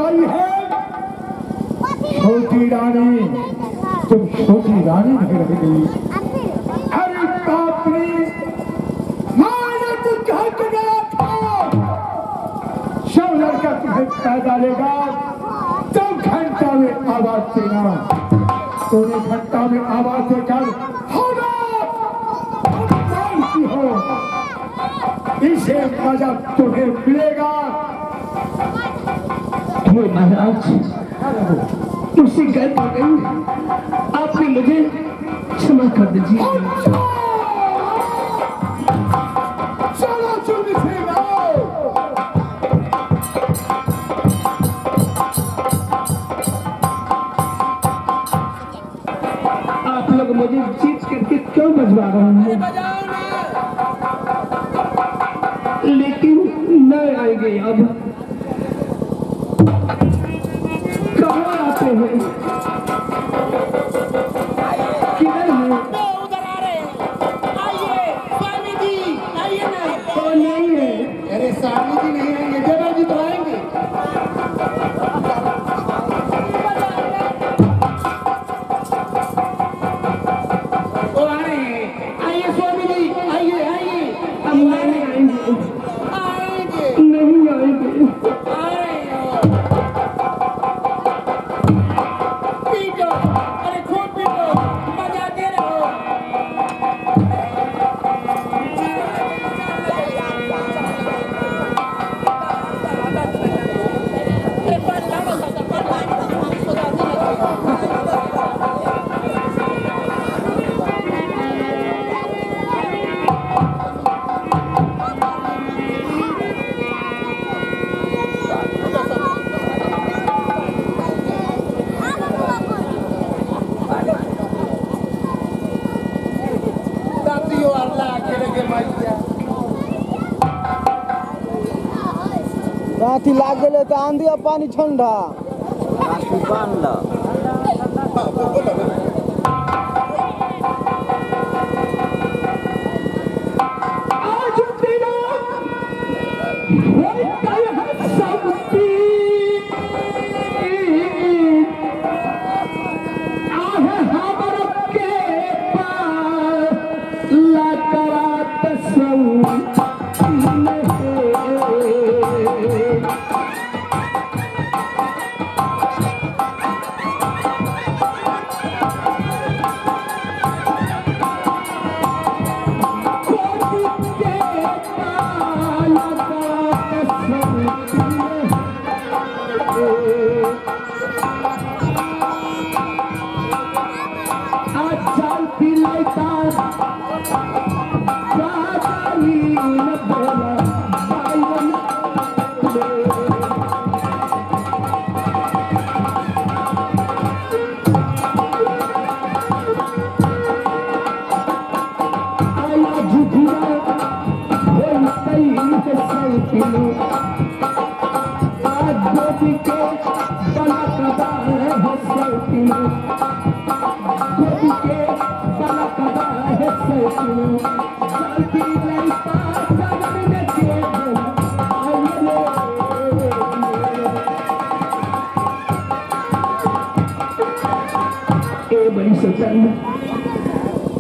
आई है। छोटी रानी, तुम छोटी रानी नहीं रह गई। अरे पापनी, मैंने तो कह के गया था जब लड़का तुम्हें पैदा लेगा तब घंटा में आवाज देना। तूने घंटा में आवाज देकर हो, इसे मजा तुम्हें मिलेगा। महाराज, मुझसे गलत हो गई, आपने मुझे क्षमा कर दीजिए। चलो चुन से आओ। आप लोग मुझे जीत करके क्यों बजवा रहे हैं? लेकिन न आएंगे अब। कहाँ आते हैं? किधर है? उधर आ रहे हैं। आइए स्वामी जी, आइए ना। तो नहीं है। अरे स्वामी जी नहीं आएंगे, देवर जी तो आएंगे। वो आ रहे हैं। आइए स्वामी जी, आइए आइए। अब नहीं आएंगे, आएंगे, नहीं आएंगे। आ रहे हैं। पीटो, अरे खूब पीटो, बजाते रहो। राती लाग गेलै तऽ आंधी आ पानी ठंडा। आज तेरा होता है सब आह हमर के पाला करात सौ।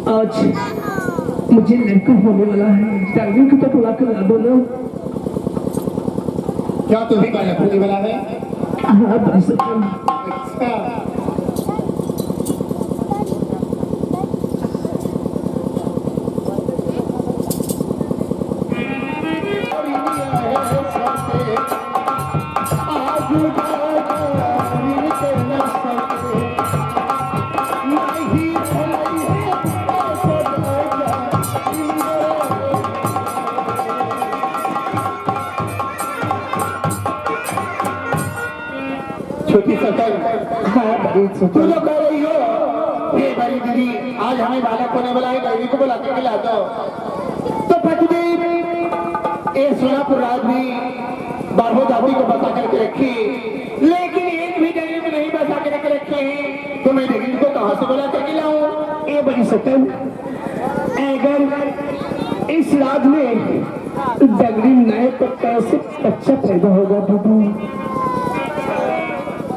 आज मुझे लड़का होने वाला है, डायरी को तो बुला कर ला दो ना। क्या तुम्हें बालक होने वाला है? हाँ बड़ी सज्जन। अच्छा, छोटी सतन, तू लोग कह रही हो हे बड़ी दीदी आज हमें बालक होने वाला है, डायरी को बुला के ला दो। तो पतिदेव ये सोनापुर राज भी बारहों जाति को बसा करके रखी, लेकिन एक भी डायरी में नहीं बसा करके रखे हैं, तो मैं डायरी को कहाँ से बुला करके लाऊं? ए बड़ी सतन, अगर इस राज में डगरी नए तो कैसे बच्चा पैदा होगा दीदी?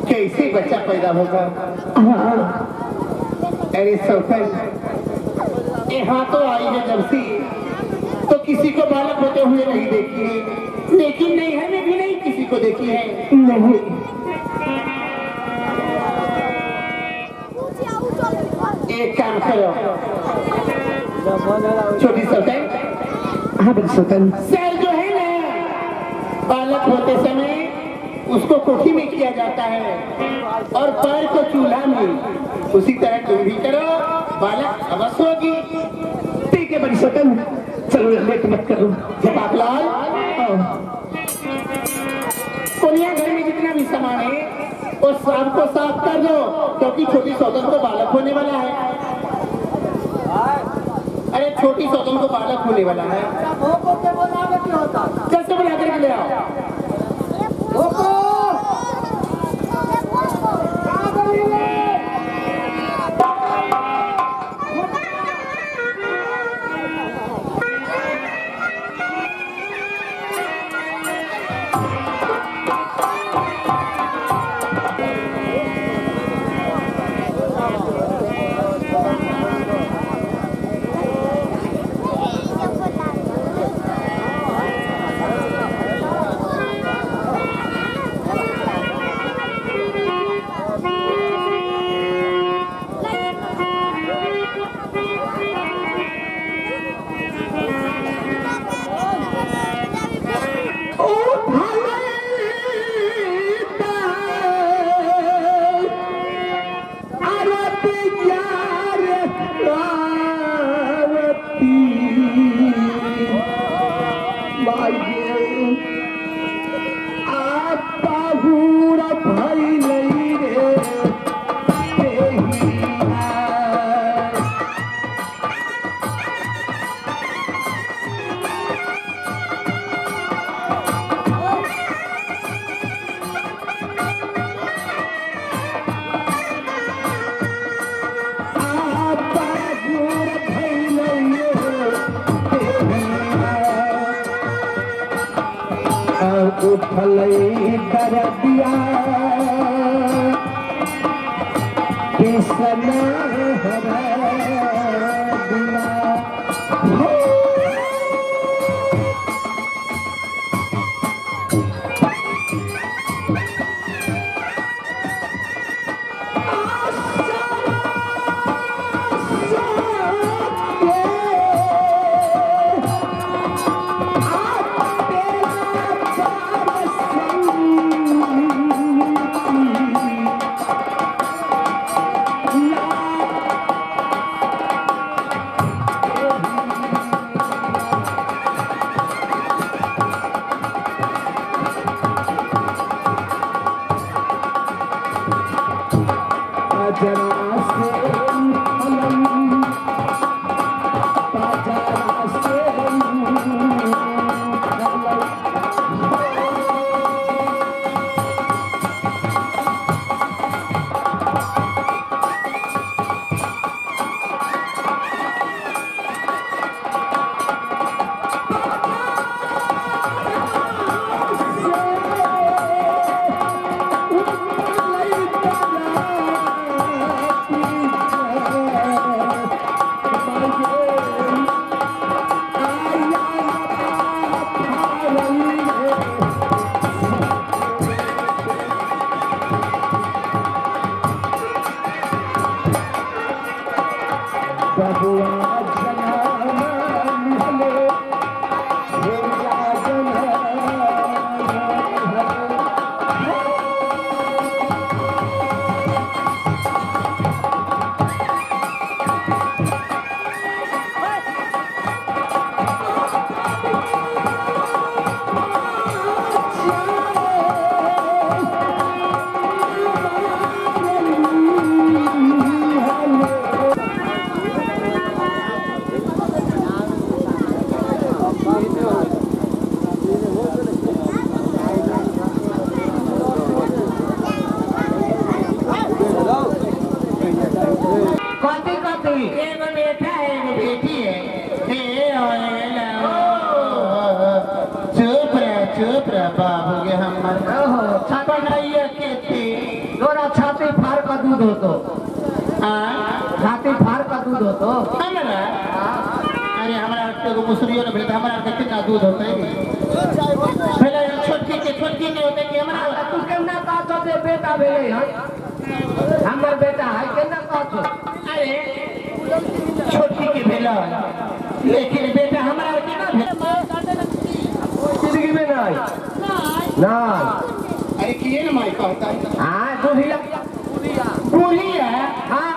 कैसे बच्चा पैदा होगा? अरे सौतन, यहाँ तो आई है जब से तो किसी को बालक होते हुए नहीं देखी है, लेकिन नैहर में भी नहीं किसी को देखी है। नहीं। एक काम करो छोटी सौतन। हाँ बड़ी सौतन। सर जो है ना, बालक होते समय उसको कोठी में किया जाता है और पैर को चूल्हा में। उसी तरह तुम भी करो, बालक अवश्य होगी। ठीक है बड़ी सौतन, चलो लेट मत करो। झपाकलाल, कोनिया घर में जितना भी सामान है वो सबको साफ कर दो, क्योंकि छोटी सौतन को बालक होने वाला है। अरे छोटी सौतन को बालक होने वाला है, जैसे बुला करके ले आओ। दूध होतो। छाती फाड़ का दूध होतो हमरा। अरे हमरा एगो मुसरियो न भेल हमरा के कितना दूध होतै? पहले छोटकी के होतै कि हमरा? तू केना कहतो जे बेटा भेलै हन? हमर बेटा है केना कहतो? अरे छोटकी के भेल लेकिन बेटा हमरा के ना भेल जिंदगी में। नहीं नहीं। अरे किए न माई कहता? हां बुढ़िया बुढ़िया। हां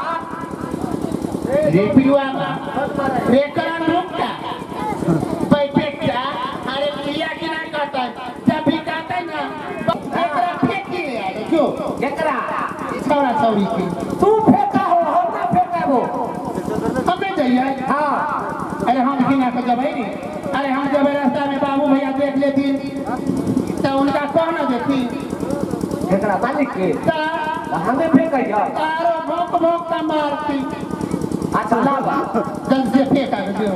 रे पिलुआ रे करण रुकता पैपेटा। अरे पिया के ना कहता जब भी कहता ना एकरा फेंकी ले आले जो एकरा छौरा छौरी के तू फेंका हो हम ना फेंकाबो। हमें जाइए। हां अरे हम की ना के जबै नी। अरे हम जब रास्ता में बाबू भैया देख लेती तो उनका कह ना देती एकरा मालिक के हमें फेंकैया तारो भोंक भोंक का मारती। अच्छा लावा जल्दी से फेंका दियो।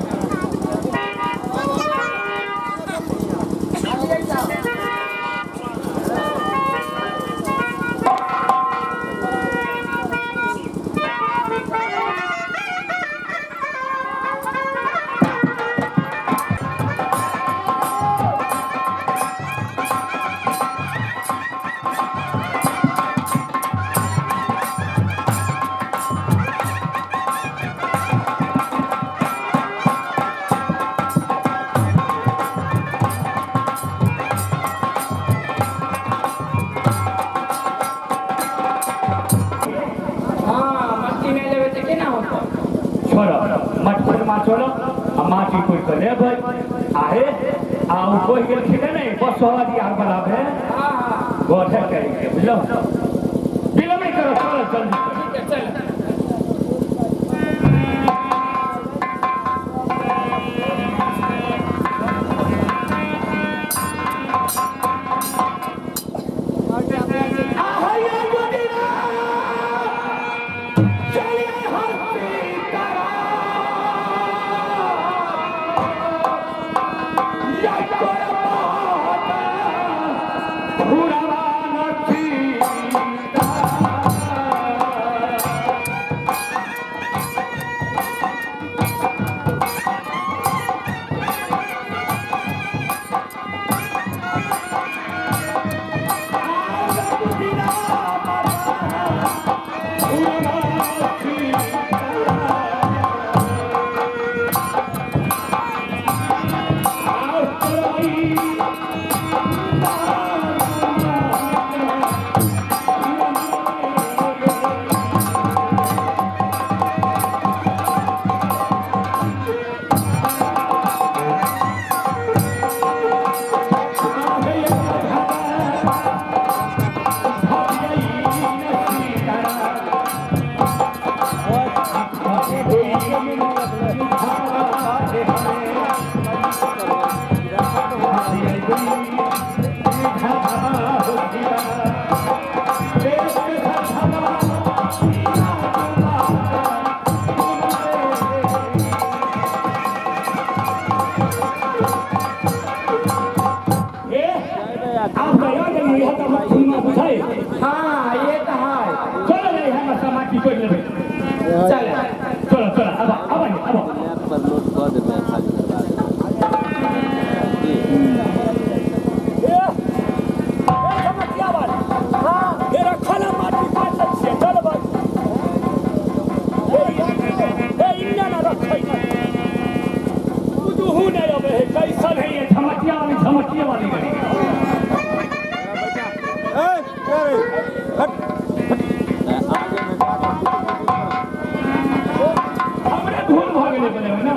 चलो माटी कोई के लेबै आहे आ उ कोई गेलखिन नहीं बस वाला दियार बनाबे। हां हां गोठे करेंगे बुझलो। विलम्ब नहीं करो चलो जल्दी। ठीक है चल। हाँ ये तो है। चलो नहीं हम माटी कोई लेबै। चल चलो चलो अब अब अब पर लोड क देबै खाली। ए ए समस्या बात। हां हे रखल माटी काटै छियै चल भाई। ए इन्ना ना रखै बुझू नै अबै है कैसन है ये झमटिया वाली गाड़ी। हमरे भूल भ गेलै बने ना।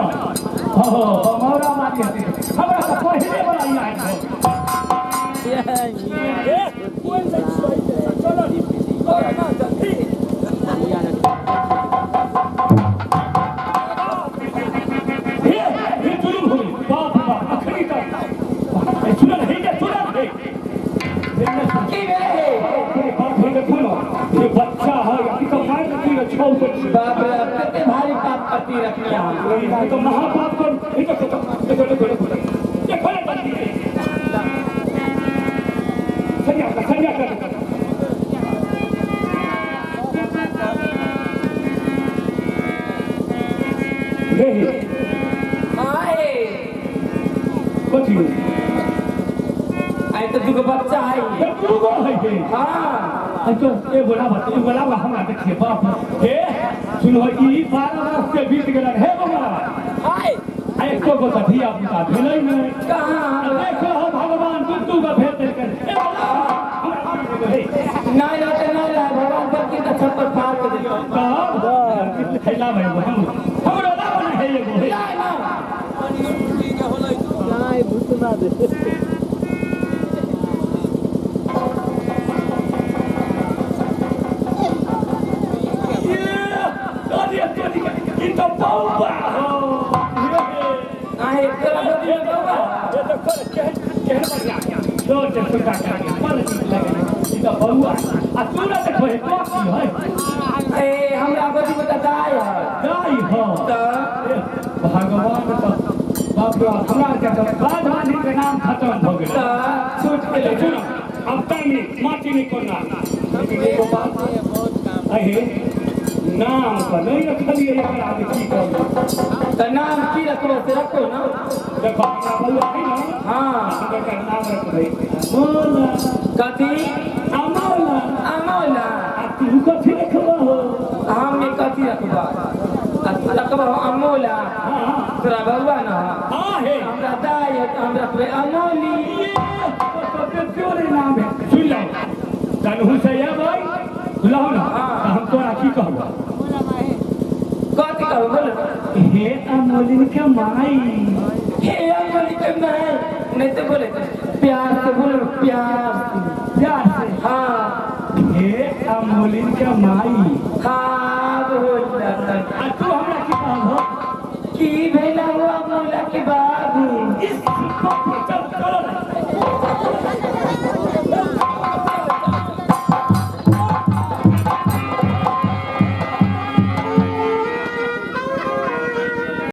हो हमरा माटी हती हमरा त पहिले वाला याद है। ए कोन से चलो ना जल्दी। हे हे जुलुम हो बाप बाप अखनी तक सुनल हे के सुनल हे की भेलै हे? ये बच्चा है ई तो मार के छौ से बाप रे कते भारी पाप करती रखने हम तो महापाप कर। ई तो देखो देखो देखो देखो ना बंदी संज्ञा कर संज्ञा कर। हे आए कथी आए तो दुगो बच्चा है दुगो है हे हां तो ए बोला बात ए बोला हमरा देखिए बाप हे सुनो ई 12 वर्ष के बीत गेल हे बबला आए एको गो त धिया पुता भेलै नै कहां देखो हो भगवान दू दू गो भेज देलकै ए बबला ना ना ना ना भगवान पर के छप्पर फाड़ के देलकै तब खैला भाई हमरो ना बना है एगो ना ना नाही भूतना दे ई तो बौआ हो आहे तोरा गोदी में बौआ ये तो कर केहन केहन बढ़िया जोर से सुता के बड़ नीक लगे ई तो बौआ आ तू ना देखो हे कथी है ए हमरा गोदी में त दाई है दाई हो त भगवान तो बाप रे हमरा के तो बाधवानी के नाम खत्म हो गेल त छूट गेलै सुनो अब तानी माटी नहीं करना लेकिन एगो बात अहे नाम तो नहीं रखलिए एकरा में की करब त नाम की रखबो से रखो ना देखो हमरा बौआ है ना हां हम एकर नाम रखबै अमोला कथी अमोला अमोला आ तू कथी रखबो हो हम में कथी रखबा आ तू रखबो अमोला हां तोरा बौआ ना हां हे हमरा दाई है त हम रखबै अमोली ये तो तोरे नाम है सुन लो तनहु से अबै लहो ना त हम तोरा की कहबो कथी कहबो बोल हे अमोलिन के माई हे अमोली के माई नहीं तो बोले प्यार से बोलो प्यार से प्यार से हाँ हे अमोलिन के माई हाँ